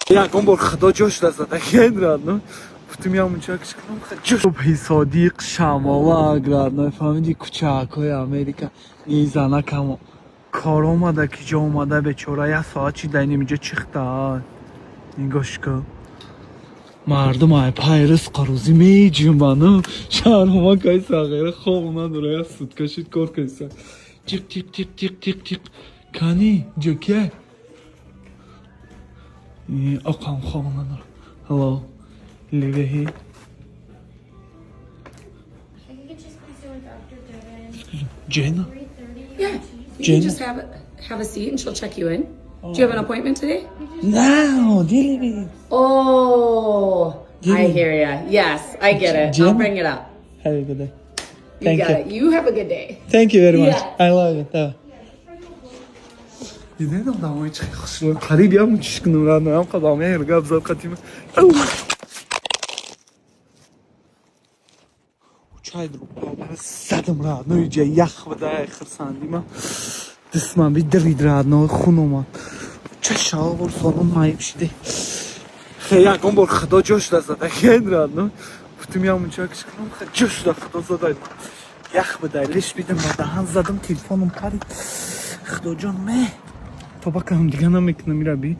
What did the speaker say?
Ягон бор худо ҷош дазадагиен, родной. Гуфтим, ямунчакш кунам, ҷош содиқ шамолак, родной, фаҳмиди, кӯчаакҳои Америка низанакамо кор омада, ки ҷо омада, бечора, як соат чи дайнем иҷо чихта. Нигош кун, мардум ай пай ризқу рӯзӣ меҷумбану шаҳрҳома кай сағира хоб надора, як сутка шид кор кайса, тиқ тиқ тиқ тиқ тиқ тиқ. Кани ҷо кия оқам хоб надора. Hello, live here? I can get you squeezed in with Dr. Devin. Jenna. 3:30. Yeah. You Jen? can just have a seat and she'll check you in. Do you have an appointment today? No, delivery. Oh, I Jenny. hear ya. Yes, I get it. Jen? I'll bring it up. Have a good day. You Thank got you. it. You have a good day. Thank you very much. Yeah. I love it. Дидед, одамои чӣ хушрӯ, қариб ям чиш кунам, родной, қадам гап зад қатима. Чай задам, родной, ҷа ях буда, хирсандима дистман бидрид, родной, хун омад, ча шалвор солон маиб шиде. Хе, ягон бор худо ҷош дазадагиен, родной. Гуфтим, ямунчакш кунам, ҷош да худо задай, ях буда, леш бидам ба даҳан задам, телефоном парид. Худоҷон, ме тоба кунам, дига намекунам ира би.